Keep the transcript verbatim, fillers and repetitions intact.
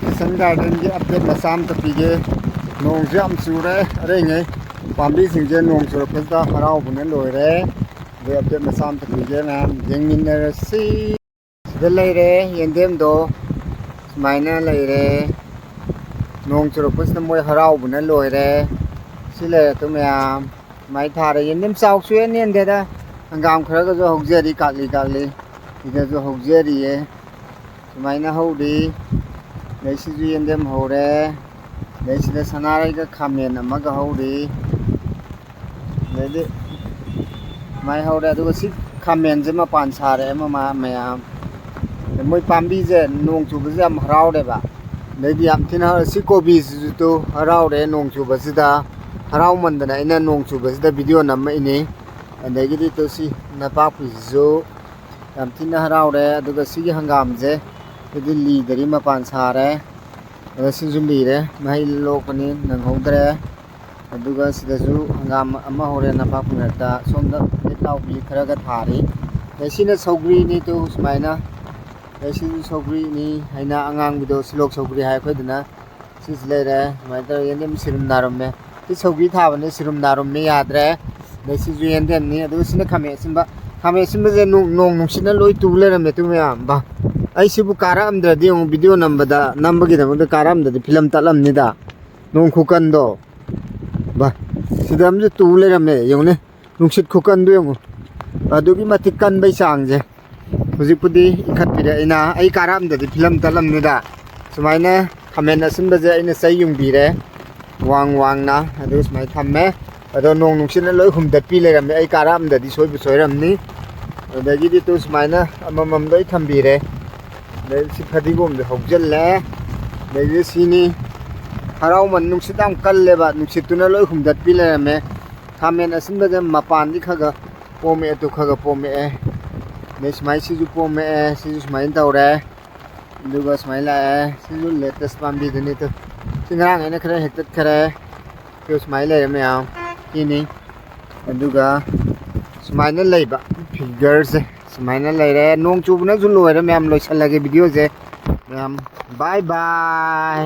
Kitchen Gardenꯒꯤ update ꯃꯆꯥ ꯑꯃꯇ ꯄꯤꯒꯦ꯫ ꯅꯣꯡꯁꯨ ꯌꯥꯝ ꯆꯨꯔꯦ ꯑꯔꯩꯉꯩ꯫ ꯄꯥꯝꯕꯤꯁꯤꯡꯁꯦ ꯅꯣꯡ ꯆꯨꯔꯛꯄꯁꯤꯗ ꯍꯔꯥꯎꯕꯅ ꯂꯣꯏꯔꯦ꯫ ꯑꯗꯩ update ꯃꯆꯥ ꯑꯃꯇ ꯄꯤꯒꯦ ꯃꯌꯥꯝ, ꯌꯦꯡꯃꯤꯟꯅꯔꯁꯤ꯫ ꯁꯤꯗ ꯂꯩꯔꯦ ꯌꯦꯟꯗꯦꯝꯗꯣ, ꯁꯨꯃꯥꯏꯅ ꯂꯩꯔꯦ꯫ ꯅꯣꯡ ꯆꯨꯔꯛꯄꯁꯤꯗ ꯃꯣꯏ ꯍꯔꯥꯎꯕꯅ ꯂꯣꯏꯔꯦ꯫ ꯁꯤ ꯂꯩꯔꯦ ꯑꯗꯨ ꯃꯌꯥꯝ꯫ ꯁꯨꯃꯥꯏꯅ ꯊꯥꯔꯦ꯫ ꯌꯦꯟꯗꯦꯝ ꯆꯥꯎꯁꯨ ꯍꯦꯟ ꯍꯦꯟꯗꯦꯗ꯫ ꯍꯪꯒꯥꯝ ꯈꯔꯒꯁꯨ ꯍꯧꯖꯔꯤ, ꯀꯥꯛꯂꯤ ꯀꯥꯛꯂꯤ꯫ ꯁꯤꯗꯁꯨ ꯍꯧꯖꯔꯤꯌꯦ꯫ ꯁꯨꯃꯥꯏꯅ ꯍꯧꯔꯤ꯫ ꯑꯗꯩ ꯁꯤꯁꯨ ꯌꯦꯟꯗꯦꯝ ꯍꯧꯔꯦ꯫ ꯑꯗꯩ ꯁꯤꯗ ꯁꯅꯥꯔꯩꯒ ꯈꯥꯃꯦꯟ ꯑꯃꯒ ꯍꯧꯔꯤ꯫ ꯑꯗꯩꯗꯤ ꯁꯨꯃꯥꯏꯅ ꯍꯧꯔꯦ꯫ ꯑꯗꯨꯒ ꯁꯤ ꯈꯥꯃꯦꯟꯁꯦ ꯃꯄꯥꯟ ꯁꯥꯔꯦ ꯃꯃꯥ ꯃꯌꯥꯝ꯫ ꯃꯣꯏ ꯄꯥꯝꯕꯤꯁꯦ ꯅꯣꯡ ꯆꯨꯕꯁꯦ ꯌꯥꯝ ꯍꯔꯥꯎꯔꯦꯕ꯫ ꯑꯗꯩꯗꯤ ꯌꯥꯝ ꯊꯤꯅ ꯍꯔꯥꯎ-, ꯁꯤ ꯀꯣꯕꯤꯁꯤꯁꯨ ꯍꯔꯥꯎꯔꯦ ꯅꯣꯡ ꯆꯨꯕꯁꯤꯗ꯫ ꯍꯔꯥꯎꯃꯟꯗꯅ ꯑꯩꯅ ꯅꯣꯡ ꯆꯨꯕꯁꯤꯗ video ꯅꯝꯃꯛꯏꯅꯤ꯫ ꯑꯗꯒꯤꯗꯤ ꯇꯨ ꯁꯤ ꯅꯄꯥꯛꯄꯤꯁꯤꯁꯨ ꯌꯥꯝ ꯊꯤꯅ ꯍꯔꯥꯎꯔꯦ꯫ ꯑꯗꯨꯒ ꯁꯤꯒꯤ ꯍꯪꯒꯥꯝꯁꯦ ꯁꯤꯗꯤ ꯂꯤꯗꯔꯤ, ꯃꯄꯥꯟ ꯁꯥꯔꯦ꯫ ꯑꯗ ꯁꯤꯁꯨ ꯂꯤꯔꯦ, ꯃꯍꯩ ꯂꯣꯛꯄꯅꯤ, ꯅꯪꯍꯧꯗ꯭ꯔꯦ꯫ ꯑꯗꯨꯒ ꯁꯤꯗꯁꯨ ꯍꯪꯒꯥꯝ ꯑꯃ ꯍꯧꯔꯦ ꯅꯄꯥꯛꯄꯤ ꯃꯔꯛꯇ꯫ ꯁꯣꯝꯗ ꯃꯤꯠ ꯂꯥꯎꯕꯤ ꯈꯔꯒ ꯊꯥꯔꯤ꯫ ꯑꯗꯩ ꯁꯤꯅ ꯁꯧꯒ꯭ꯔꯤꯅꯤ ꯇꯨ ꯁꯨꯃꯥꯏꯅ꯫ ꯑꯗꯩ ꯁꯤꯁꯨ ꯁꯧꯒ꯭ꯔꯤꯅꯤ ꯍꯥꯏꯅ ꯑꯉꯥꯡꯕꯤꯗꯣ, ꯁꯤꯂꯣꯛ ꯁꯧꯒ꯭ꯔꯤ ꯍꯥꯏ ꯑꯩꯈꯣꯏꯗꯨꯅ꯫ ꯁꯤꯁꯨ ꯂꯩꯔꯦ꯫ ꯁꯨꯃꯥꯏꯅ ꯇꯧꯔꯒ ꯌꯦꯟꯗꯦꯝ ꯁꯤꯔꯨꯝ ꯅꯥꯔꯨꯝꯃꯦ꯫ ꯁꯤ ꯁꯧꯒ꯭ꯔꯤ ꯊꯥꯕꯅꯦ, ꯁꯤꯔꯨꯝ ꯅꯥꯔꯨꯝꯃꯦ, ꯌꯥꯗ꯭ꯔꯦ꯫ ꯑꯗꯩ ꯁꯤꯁꯨ ꯌꯦꯟꯗꯦꯝꯅꯤ꯫ ꯑꯗꯨꯒ ꯁꯤꯅ ꯈꯥꯃꯦꯟ ꯑꯁꯤꯟꯕ꯫ ꯈꯥꯃꯦꯟ ꯑꯁꯤꯟꯕꯁꯦ ꯅꯣꯡ, ꯅꯣꯡ ꯅꯨꯡꯁꯤꯠꯅ ꯂꯣꯏ ꯇꯨ ꯂꯩꯔꯝꯃꯦ ꯇꯨ ꯃꯌꯥꯝ꯫ ꯕꯥ, ꯑꯩ ꯁꯤꯕꯨ ꯀꯥꯔꯛꯑꯝꯗ꯭ꯔꯗꯤ ꯌꯦꯡꯉꯨ, video ꯅꯝꯕꯗ, ꯅꯝꯕꯒꯤꯗꯃꯛꯇ ꯀꯥꯔꯛꯑꯝꯗ꯭ꯔꯗꯤ ꯐꯤꯂꯝ ꯇꯠꯂꯝꯅꯤꯗ꯫ ꯅꯣꯡ ꯈꯨꯀꯟꯗꯣ꯫ ꯕꯥ, ꯁꯤꯗ ꯑꯃꯁꯨ ꯇꯨ ꯂꯩꯔꯝꯃꯦ, ꯌꯦꯡꯉꯨꯅꯦ꯫ ꯅꯨꯡꯁꯤꯠ ꯈꯨꯀꯟꯗꯣ ꯌꯦꯡꯉꯨ꯫ ꯑꯗꯨꯛꯀꯤ ꯃꯇꯤꯛ ꯀꯟꯕꯩ ꯆꯥꯡꯁꯦ꯫ ꯍꯧꯖꯤꯛꯄꯨꯗꯤ ꯏꯟꯈꯠꯄꯤꯔꯦ ꯑꯩꯅ꯫ ꯑꯩ ꯀꯥꯔꯛꯑꯝꯗꯗꯤ ꯐꯤꯂꯝ ꯇꯠꯂꯝꯅꯤꯗ꯫ ꯁꯨꯃꯥꯏꯅ ꯈꯥꯃꯦꯟ ꯑꯁꯤꯟꯕꯁꯦ ꯑꯩꯅ ꯆꯩ ꯌꯨꯡꯕꯤꯔꯦ ꯋꯥꯡ ꯋꯥꯡꯅ꯫ ꯑꯗꯨ ꯁꯨꯃꯥꯏꯅ ꯊꯝꯃꯦ꯫ ꯑꯗꯣ ꯅꯣꯡ ꯅꯨꯡꯁꯤꯠꯅ ꯂꯣꯏ ꯍꯨꯝꯗꯠꯄꯤ ꯂꯩꯔꯝꯃꯦ꯫ ꯑꯩ ꯀꯥꯔꯛꯑꯝꯗꯗꯤ ꯁꯣꯏꯕꯨ ꯁꯣꯏꯔꯝꯅꯤ꯫ ꯑꯗꯒꯤꯗꯤ ꯇꯨ ꯁꯨꯃꯥꯏꯅ ꯑꯃꯃꯝ ꯂꯣꯏ ꯊꯝꯕꯤꯔꯦ꯫ ꯑꯗꯩ ꯁꯤ ꯐꯗꯤꯒꯣꯝꯁꯨ ꯍꯧꯖꯤꯜꯂꯦ꯫ ꯑꯗꯒꯤꯗꯤ ꯁꯤꯅꯤ꯫ ꯍꯔꯥꯎꯃꯟ, ꯅꯨꯡꯁꯤꯠ ꯌꯥꯝ ꯀꯜꯂꯦꯕ, ꯅꯨꯡꯁꯤꯠꯇꯨꯅ ꯂꯣꯏ ꯍꯨꯝꯗꯠꯄꯤ ꯂꯩꯔꯝꯃꯦ꯫ ꯈꯥꯃꯦꯟ ꯑꯁꯤꯟꯕꯁꯦ ꯃꯄꯥꯟꯗꯤ ꯈꯔ ꯈꯔ ꯄꯣꯝꯃꯛꯑꯦ, ꯇꯨ ꯈꯔ ꯈꯔ ꯄꯣꯝꯃꯛꯑꯦ꯫ ꯑꯗꯩ ꯁꯨꯃꯥꯏꯅ ꯁꯤꯁꯨ ꯄꯣꯝꯃꯛꯑꯦ, ꯁꯤꯁꯨ ꯁꯨꯃꯥꯏꯅ ꯇꯧꯔꯦ꯫ ꯑꯗꯨꯒ ꯁꯨꯃꯥꯏꯅ ꯂꯥꯛꯑꯦ꯫ ꯁꯤꯁꯨ latest ꯄꯥꯝꯕꯤꯗꯨꯅꯤ꯫ ꯇꯨ, ꯁꯤ ꯉꯔꯥꯡ ꯑꯩꯅ ꯈꯔ ꯍꯦꯛꯇꯠꯈꯔꯦ꯫ ꯇꯨ, ꯁꯨꯃꯥꯏꯅ ꯂꯩꯔꯦ ꯃꯌꯥꯝ꯫ ꯁꯤꯅꯤ꯫ ꯑꯗꯨꯒ ꯁꯨꯃꯥꯏꯅ ꯂꯩꯕ figureꯁꯦ ꯁꯨꯃꯥꯏꯅ ꯂꯩꯔꯦ꯫ ꯅꯣꯡ ꯆꯨꯕꯅꯁꯨ ꯂꯣꯏꯔꯦ ꯃꯌꯥꯝ, ꯂꯣꯏꯁꯤꯜꯂꯒꯦ videoꯁꯦ꯫ ꯌꯥꯝ ꯕꯥꯏ ꯕꯥꯏ꯫